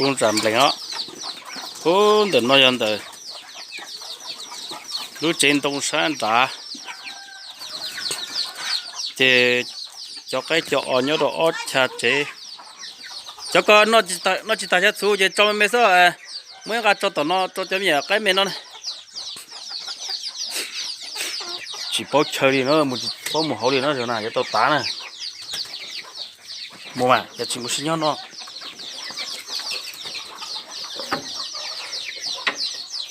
Pub zam nplees os. Pub ntawm no yog ntawm lub tsev ntoo sab nrad, ces cov qaib cov os nyob rau ob chav tsev. Cov ko noj tsis tag xyab txhuv ces tso me me xwb, muab ib nqa tso tom no rau cov me nyuam qaib me no. Tsis paub chaw li no, mus tsis paub mus hauv li no, zaum no yuav tau tav na. Mus mas, yog tsis mus sib nyob no.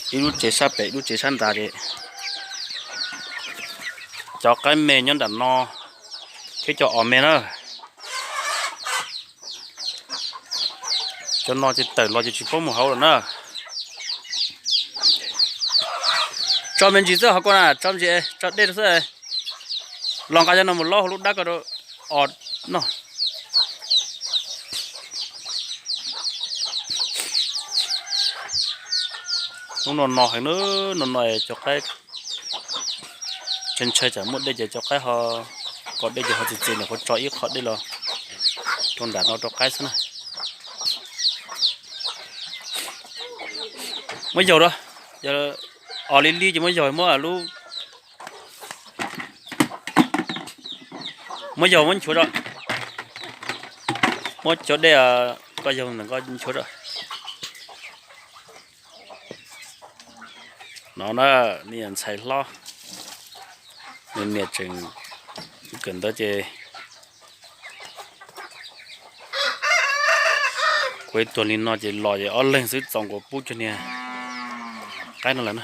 Ib lub tsev sab pem, ib lub tsev sab nrad ces cov qaib me nyob nram no thiab cov os me na. Cov no ces tawm los ces tsis paub mus hauv lawm na. Tso me ntsis xwb hauv ko na, tso me ntsis, tso dej rau xwb. Los nqa cov no mus laub hauv lub dab ko rau os noj. Hnub no no heev na, no no cov qaib ntshai ntshai tsam muaj dej ces cov qaib ho, kom dej ces ho txias txias ntawm qhuav tso ib qho dej los rau nram no rau qaib xwb na. Muab yaug rau, yog os li li ces muab yaug, muab lub, muab yaug muab nchuav rau, muab cov dej koj yaug ntawm koj nchuav rau. No na, me nyuam ntxhais hlob, nws niam tseem kawm ntawv ces kuv ib tuag li no ces los ces ob leeg xwb txaus nkaus pub cov niag qaib no lawm na.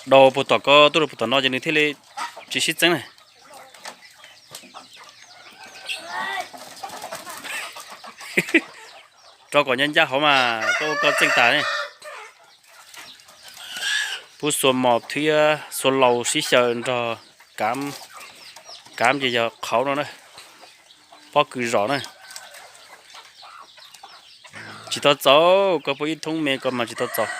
Dau puag tom ko tuaj rau puag tom no ces nws thiaj li tsis sib txeeb na. Rau kom ncaj ncaj hauv mas koj ua koj txeej tas ne. Pub xua mos thiab xua laus sib xyaw nrog kab, kab ces yog qhauv no na, pob kws zom na. Tsis tau txaus, koj pub ib thoob me ko mas tsis tau txaus.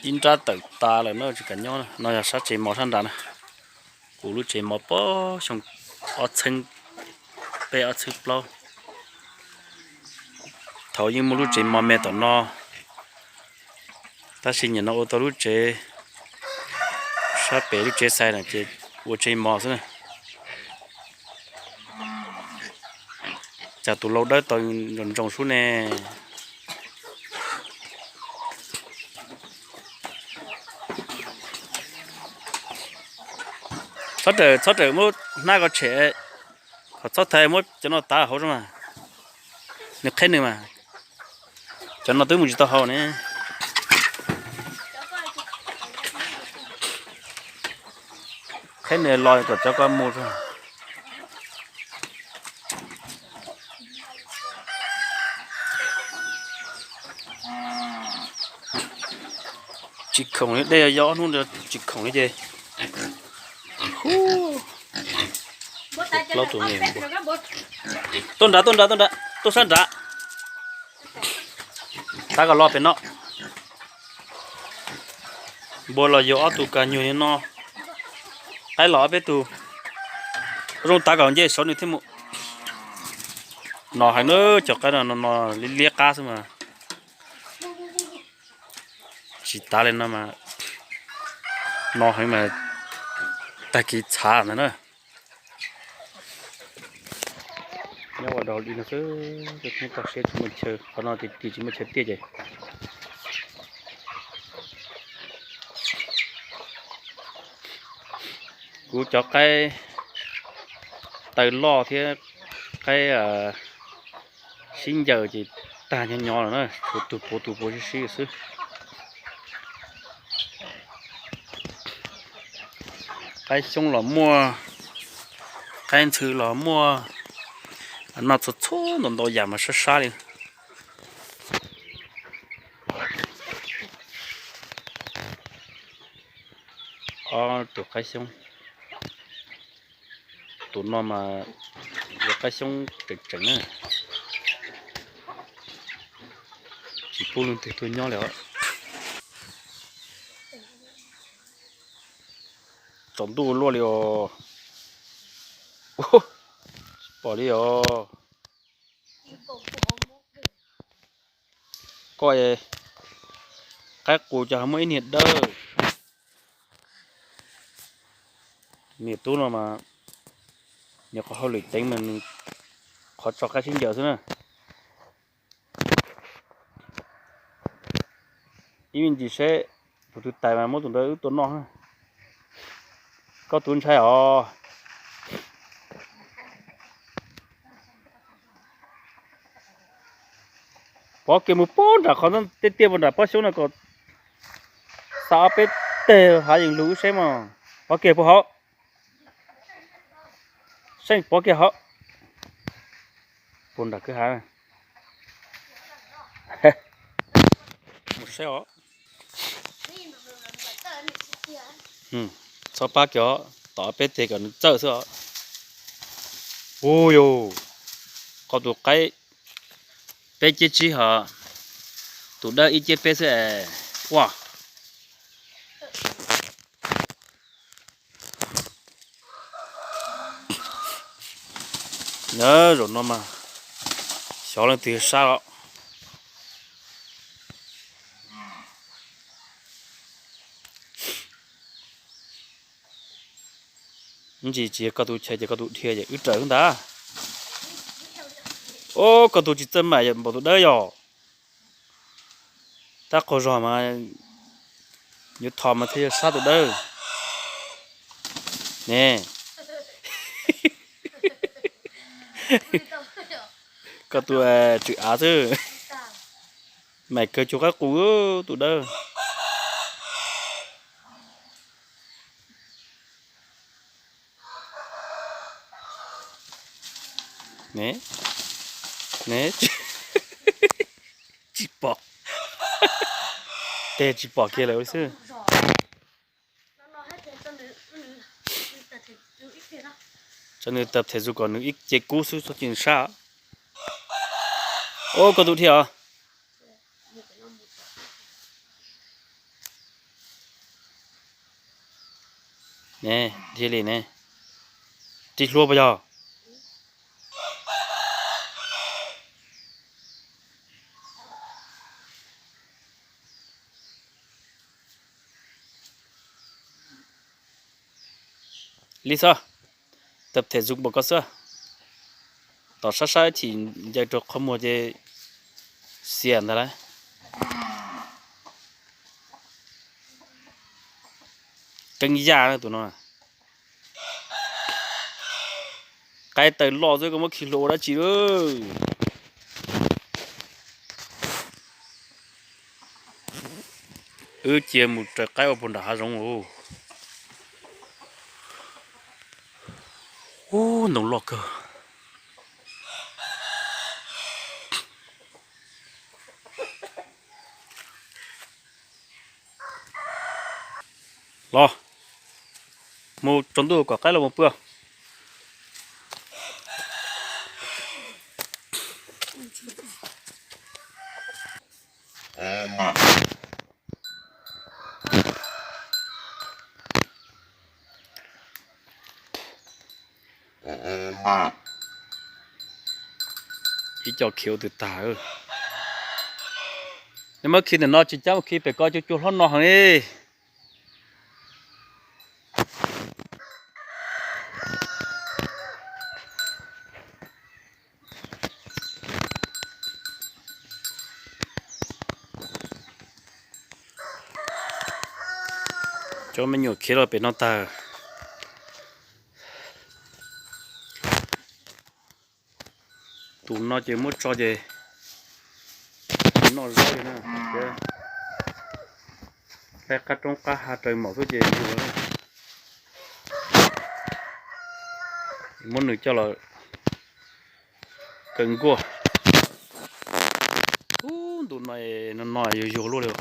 Ib nrab tawm tas lawm na, tsis kam nyob na. No yog sab tsev mos sab nrad na. Kuv lub tsev mos pob xyoo ob txheeb peb ob txheeb plaub. Thaum yeej muaj lub tsev mos me tom no, tab sis nim no ua tau lub tsev sab pem lub tsev xais na ces ua tsev mos xwb na. Cas tus lau dawb tau ntsoos ntsoos sub ne. Txhob rawm, txhob rawm muab hnab ko tshem, kom txhob thaiv, muab cov no tav hauv mas. Nws qheb nws mas. Cov no twb mus tsis tau hauv ne. Qheb nws los kom cov ko mus. Tsis khoom li, dej yog ob hnub no tsis khoom li ces. Plaub tus me, tuaj nrad, tuaj nrad, tuaj nrad, tuaj sab nrad. Tab kom los pem no. Npua los yuav ob tug kag nyuag li no. Qaib los ob peb tug. Ua zoo tav kom nce saud nws thiaj mus. No heev na, cov qaib no no liab liab qab xwb mas. Tsis tav li no mas no heev mas tag kis txhav ntag na. Nyob ua dog li no xwb, toj siab tsis muaj chaw, qhov no tiag tiag tsis muaj chaw tiaj ces kuv cov qaib taw loj thiab qaib sib ncaws ces tag nyob nyob lawm na, tshuav tus puav tus puav sib sib xwb. Qaib xyoob los muaj, qaib ntxhw los muaj, noj txhua txhua ntau ntau yam mas sab sab li. Ob tug qaib xyoob, tus no mas yog qaib xyoob tseem tseem na, tsis pub leej twg tuaj nyob li os. Tsaus ntuj luaj li os. Pom li os. Koj qaib qus cov ho muaj ib niag dawb. Niam tub no mas nws qhov hauj lwm ceev mas nws qhov tso qaib sib ncaws xwb na. Ib me ntsis seb tus twg tais mas muab tus ntawd wb tua noj. Koj tus ntshai os. Pov kiag mus pub nram qhov tiaj tiaj puag nram pob xyoob no kom xa ob peb teg hav yees lug wb seb mog. Pov kiag puag hauv. Seej pov kiag hauv. Puag nram kwj ha. Mus saib os. Txhob pab kiag os, tom peb teg kom nws txawj xwb os. Ua yus, koj tus qaib peb ciab tsib hos, tus dawb ib ciab peb xwb es. Ua, zaum no mas xyov leej twg sab os. Ntsis tsis yog koj tus chaw ces koj tus dhia ces wb raws wb ntag. Os, koj tus tsis txawj mam npaum tus dawb yog. Tab qaug zog mas yuav thom mas thiaj yog sab tus dawb ne. Koj tus tswm av xwb. Mam kawg cug qaib qus tus dawb. Ne, ne, tsis pom, teg tsis pom kiag lawm xwb. Tso nws tab them zus kom nws ib ce kub xwb txhob cia sab. Os, koj tus dhia os. Ne, dhia li ne. Ris hlua puas yog? Li xwb, tab them zus npaum ko xwb. Tom sab sab chim ncaws rau qhov muag ces xiam ntag lauj. Keeb yaj na tus no. Qaib taw loj xwb koj muab khi hlua ua dab tsi lawm. Wb cia mus raws qaib ua puag nram hav zoov. Ub, ntoo loj kawg. Los, mus tsaus ntuj kom qaib los mus pw. Ib co khi ua twg tag. Nej muab khi ntawm no tsis cab mus khi pem ko, cua cua hlob no heev li. Cov me nyuam khiav los pem no tag. Tus no ces muab tso ces noj zaub li na. Laij qab roob qab hav raws maum xwb ces yuag. Muab nws coj los kaw nkuaj. Ub, ntu no no yuag yuag luaj li.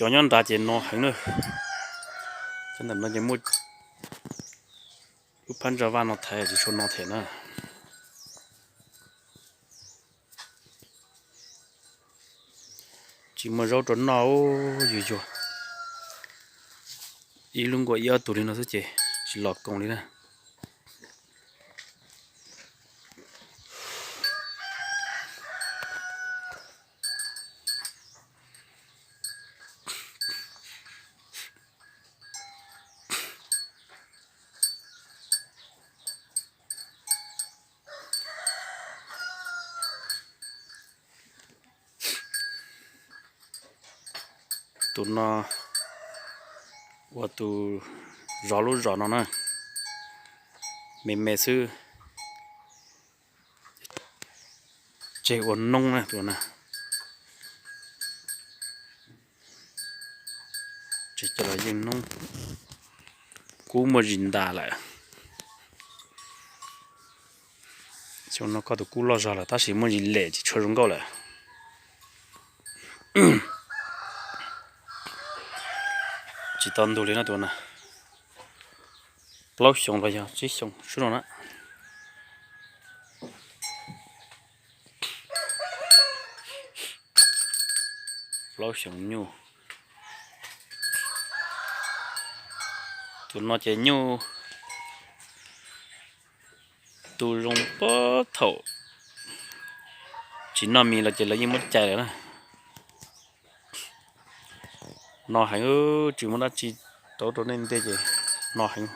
Cov nyob nrad ces no heev na. Cov ntawm no ces muaj lub Phab ntsa vaj no thaiv tsis tshua no them na. Tsis muaj zaub rau noj, yuag yuag. Ib lub nkuaj ib ob tug li no xwb ces tsis los koom li na. Tus no ua tus zov lub zos no na, me me xwb. Tseg ua noob na tus na. Tseg coj los yeej noob. Kub muaj zis ntas lawm. Xyoo no koj tus kub loj zog lawm tab sis muaj zis lem tsis tshua zoo nkauj lawm. Tsis tau ntug li no tus na. Plaub xyoo los yog tsib xyoo sub no na. Plaub xyoo nyuj. Tus no ces nyuj tu zoo puag thaum tsis noj mis los ces lawv yeej muab cais lawm na. No heev, tsis muaj dab tsi rau rau nej ntej ces no heev.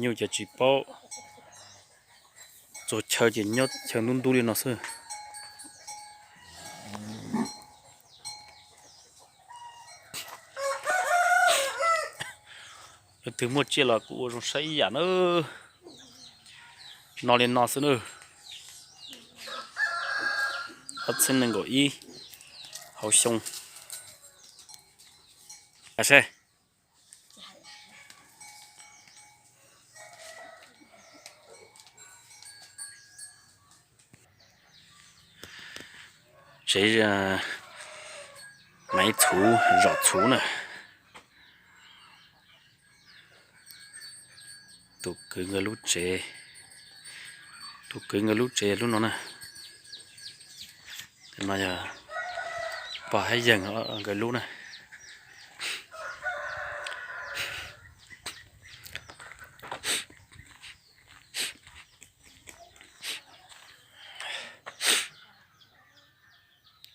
Nyuj ces tsis paub, txog chaw ces nyob chaw ntub ntub li no xwb. Leej twg muaj tsiaj los kuj ua zoo saib ib yam na. No li no xwb na. Ob txhiab nees nkaum ib, hauv xyoo. Tsev maiv txhuv zom txhuv na. Tus kwv nkawd lub tsev, tus kwv nkawd lub tsev lub no na. No yog pog hab yeeg nkawd lub na.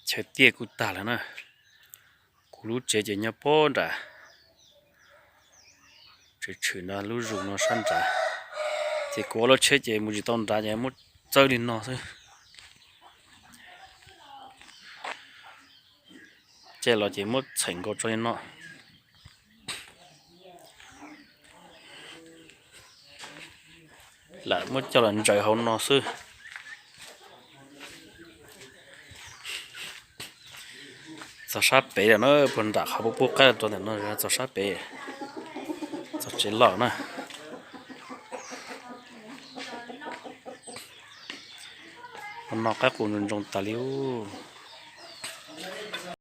Chaw tiaj kuj tag lawm na. Kuv lub tsev ces nyob puag nrad, tseem tshwm nrad lub zus no sab nrad. Ces kuv ua lub tsheb ces mus tsis tau nrad ces muab txawb li no xwb. Caij los ces muab txheem nkaus tso li no. Lam muab coj los ntsaws hauv no xwb. Txog sab pem lawm na, puag nram qhov pub pub qaib rau ntawm no, txog sab pem, txog tsev loj na. Ua no qaib qus ntsoos ntsoos tas li ub.